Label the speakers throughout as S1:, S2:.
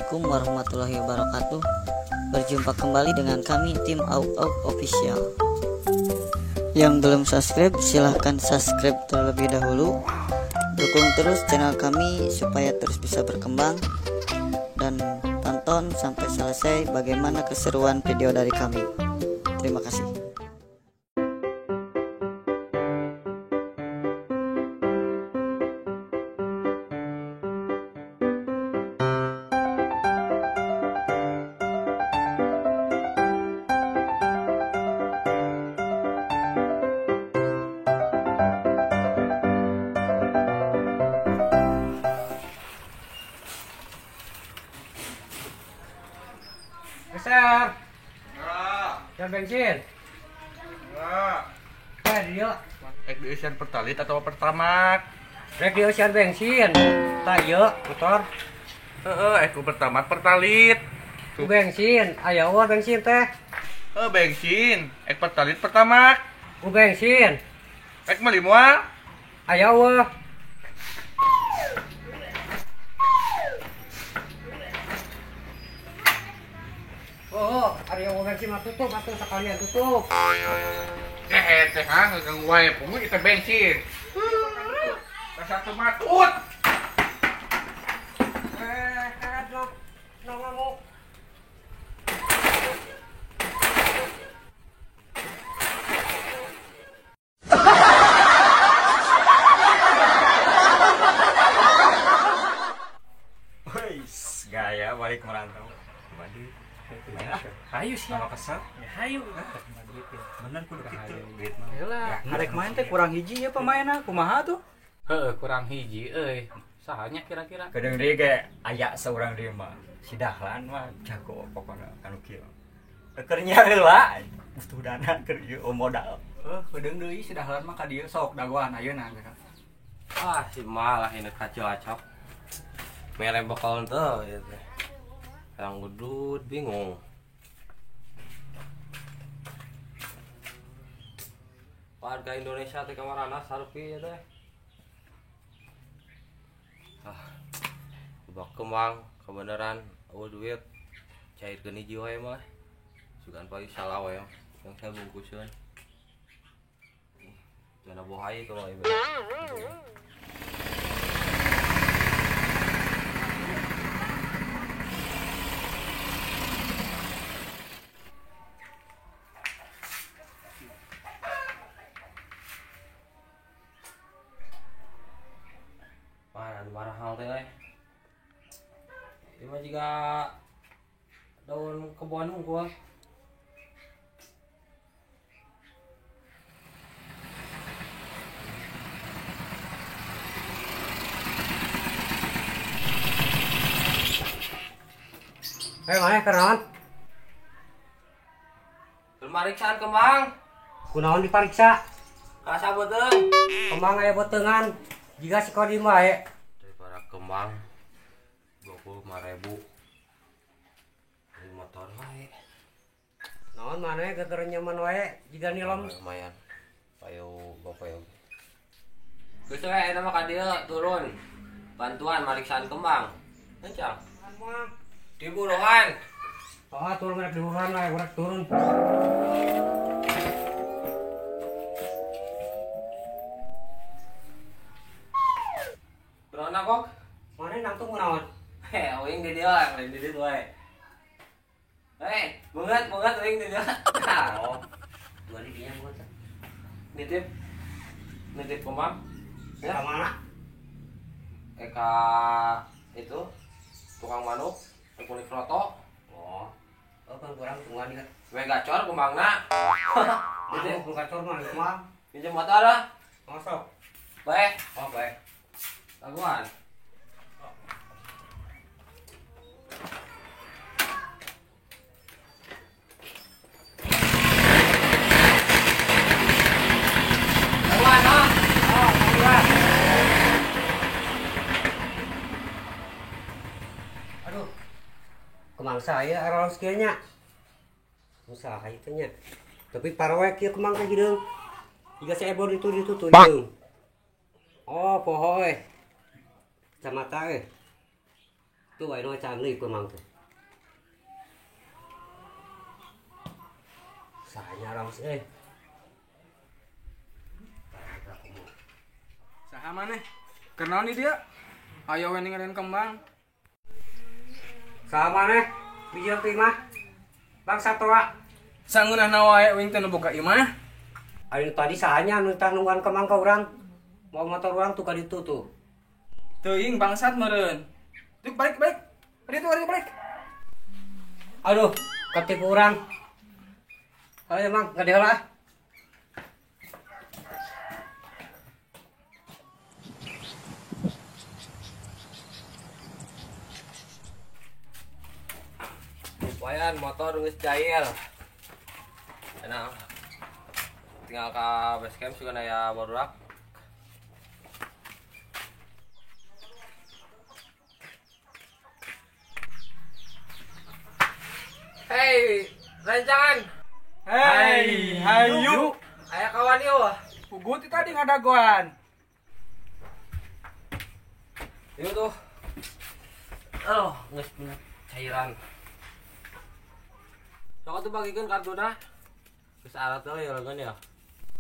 S1: Assalamualaikum warahmatullahi wabarakatuh. Berjumpa kembali dengan kami tim Auk Auk Official. Yang belum subscribe silahkan subscribe terlebih dahulu. Dukung terus channel kami supaya terus bisa berkembang. Dan tonton sampai selesai bagaimana keseruan video dari kami. Terima kasih.
S2: Geser. Enggak. Bensin.
S3: Enggak.
S2: Eh, dia.
S3: Rek diisian Pertalite atau Pertamax?
S2: Rek diisian bensin. Tah ieu motor.
S3: Heeh, ku Pertamax Pertalite.
S2: Ku bensin, aya eueuh bensin teh.
S3: Heuh, bensin. Ek Pertalite Pertamax.
S2: Ku bensin.
S3: Ek meuli moal?
S2: Aya eueuh. Oh, ari eueuh bensin mah tutup atuh sekalian tutup.
S3: Eh, teh ah ngeganggu wae pungut kita bensin. Satu matut.
S2: Eh, no, no ngamuk.
S4: Wis, gaya balik merantau. Waduh.
S2: Hayu sih.
S4: Sama kesel.
S2: Ya hayu.
S4: Bener kudu kitu duit mah.
S2: Ayolah.
S5: Arek main teh kurang hiji ya pemainna, kumaha tuh?
S6: Heeh, kurang hiji euy. Sahanya kira-kira?
S4: Kedeung deui ge aya saurang deui mah. Si Dahlan mah jago pokona anu kieu. Keur heula butuh dana keur ieu modal.
S5: Heuh, kedeung deui si Dahlan mah ka dieu sok dagoan ayeuna.
S6: Ah, si malah ini kacau-acok. Mere bekal teu ieu teh. Yang gudut bingung. Warga Indonesia teh kamarana sarupi ya teh. Ah, bak kembang kebenaran eueuh duit cairkeun hiji wae mah. Sugan payu salah wae yang saya bungkuseun. Jangan bohai kalau ieu. Marah hal teh euy. Ieu mah jiga daun kebon hungkul.
S2: Eh, mana kenaon?
S6: Pemeriksaan kembang.
S2: Kunaon dipariksa?
S6: Kasa beuteung.
S2: Kembang aya beuteungan. Jiga si Kodim wae.
S6: Daripada kembang 25.000. Beli motor wae.
S2: Naon maneh geger nyaman wae jiga nilom.
S6: Lumayan. Payu bapak. Geus we eta mah ka dieu turun. Bantuan mariksaan kembang. Kencang. Diburuhan.
S2: Oh, turun rek diburuhan wae, urang turun.
S6: Berona kok?
S2: Mana nangtung kunaon?
S6: Heh, uing di dieu, lain di dieu wae. Hei, beungeut beungeut uing di dieu.
S2: Oh. Dua di dinya beungeut.
S6: Nitip. Nitip kembang.
S2: Ya. Ka mana?
S6: Ka itu tukang manuk, kulit kroto.
S2: Oh. Oh, kan kurang tungguan dia.
S6: We gacor kembangna.
S2: Nitip gacor mah mah.
S6: Pinjam motor lah.
S2: Masuk.
S6: Bae.
S2: Oh, bae.
S6: Laguan. Laguan, ah.
S2: Oh, laguan. Aduh. Kemang saya aralus kieu nya. Usaha itu nya. Tapi parawe kieu kemang teh hideung. Jiga si Ebon itu ditutup hideung. Oh, poho eh. Kacamata eh. Tuh ayeuna can deui Kemang teh. Sahanya raos euy.
S3: Saha maneh? Keur naon di dia? Ayo we ninggalin Kembang.
S2: Saha maneh? Bijil teh imah. Bangsa toa.
S3: Sangeunahna wae uing teh nu boga imah.
S2: Ayo tadi sahanya nu tah nungguan Kembang ka urang. Mau motor urang tuh ka ditu tuh.
S3: Teuing bangsat meureun. Tuk balik balik. Ditu balik.
S2: Aduh, katipu urang. Ayo Mang, ka dieu lah.
S6: Lumayan motor geus cair. Enak. Tinggal ka base camp sugan aya barudak. Hei, rencangan.
S3: Hei, hayu.
S6: Aya kawan ieu.
S3: Pugu ti tadi ngadagoan.
S6: Ieu tuh. Oh, geus cairan. Sok atuh bagikeun kartuna. Geus alat teh ya leungeun ya.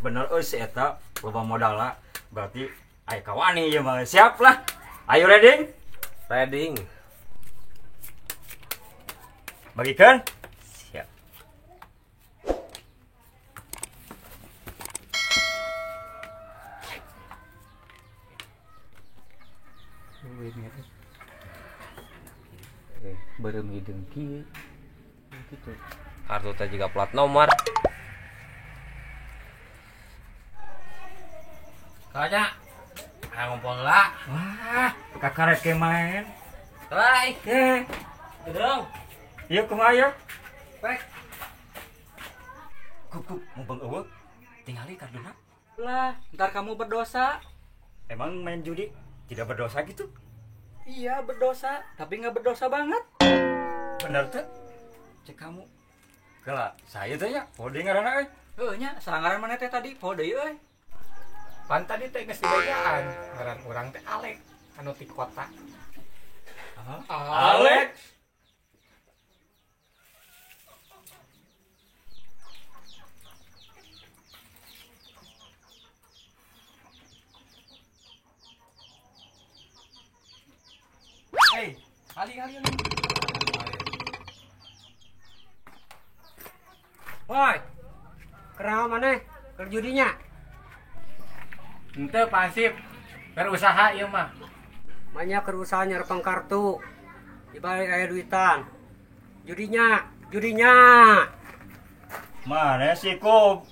S4: Bener euy si eta loba modalna. Berarti aya kawani ieu mah. Siap lah. Ayo reading.
S6: Reading.
S4: Bagikeun. Siap.
S5: Beureum hideung kieu. Gitu.
S6: Kartu teh juga plat nomor. Kayaknya ayo ngumpul lah.
S4: Wah, kakarek ke main.
S6: Lai. Gedung.
S4: Ieu kumaha ieu?
S6: Pek.
S4: Kup mumpung eueuh. Tingali karduna.
S5: Lah, ntar kamu berdosa.
S4: Emang main judi tidak berdosa gitu?
S5: Iya, berdosa, tapi nggak berdosa banget.
S4: Bener tuh? Cek kamu. Kela, saya teh nya, poho deui ngaranna euy.
S5: Heuh nya, sarangaran maneh teh tadi, poho deui euy.
S3: Pan tadi teh geus dibejaan, ngaran urang teh Alek, anu ti kota.
S4: Alek.
S3: Hei, ali ali ali.
S2: Woi. Kenapa maneh? Keur judinya?
S3: Henteu Pak Hansip, berusaha ieu mah.
S2: Banyak keur usaha nyerpeng kartu. Dibalik aya duitan. Judinya, judinya.
S4: Mana sih Kup?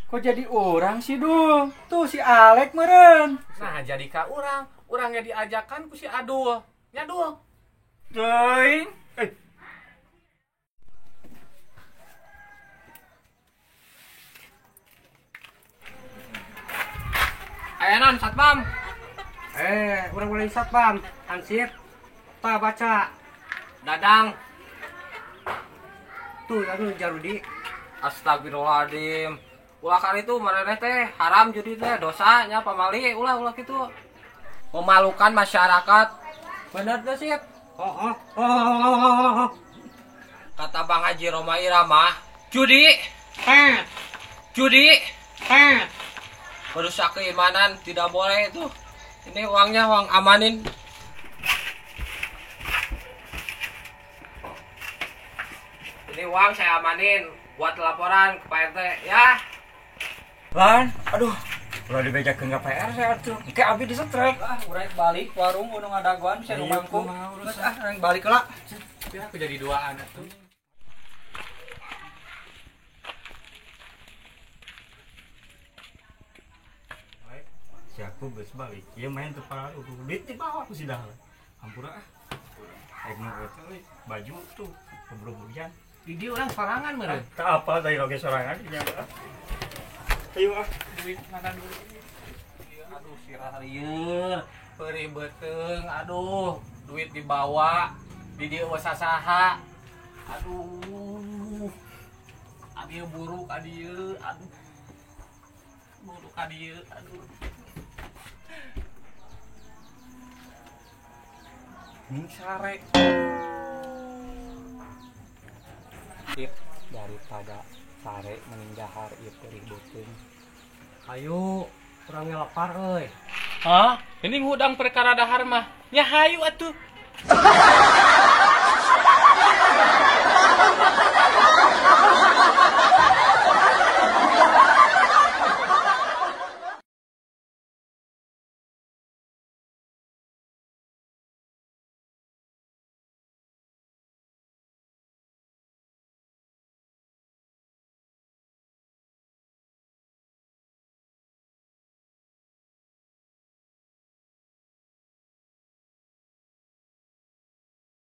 S5: Kok jadi orang sih, Dul? Tuh si Alek meureun.
S3: Nah, jadi ka urang, urangnya diajakan ku si Adul. Nya Dul.
S4: Teuing.
S6: Aya non satpam.
S2: Urang mulai satpam. Hansip. Tah baca.
S6: Dadang.
S2: Tuh anu Jarudi.
S6: Astagfirullahaladzim. Ulah kali itu maraneh teh haram judi teh dosa nya pamali ulah ulah kitu. Memalukan masyarakat. Bener teh sih.
S2: Oh, oh, oh, oh.
S6: Kata Bang Haji Rhoma Irama, judi. Judi. Merusak keimanan, tidak boleh itu. Ini uangnya uang amanin. Ini uang saya amanin buat laporan ke Pak RT ya.
S4: Lan, aduh, ulah dibejakeun ka Pak RT atuh. Engke abi disetrek.
S5: Ah, urang balik warung nu ngadagoan bisa nu mangkuk. Geus ah, urang balik heula.
S3: Ya aku jadi duaan atuh.
S4: Si aku geus balik. Ieu main teu parah duit dibawa ku si Dahlan. Hampura ah. Aing nu eta euy, baju tuh keburu hujan.
S3: Di dieu urang sorangan meureun.
S4: Tak apa tadi oge sorangan nya. Ayo ah,
S3: duit mana dulu. Aduh sirah lieur, perih beuteung, aduh, duit dibawa, di dieu eueuh sasaha. Aduh. Adieu buruk adieu, aduh. Buruk adieu, aduh. Mending sare.
S5: Ip, daripada sare mending dahar ieu perih beuteung.
S2: Ayo, kurangnya lapar euy.
S3: Hah? Ini ngudang perkara dahar mah. Nya hayu atuh.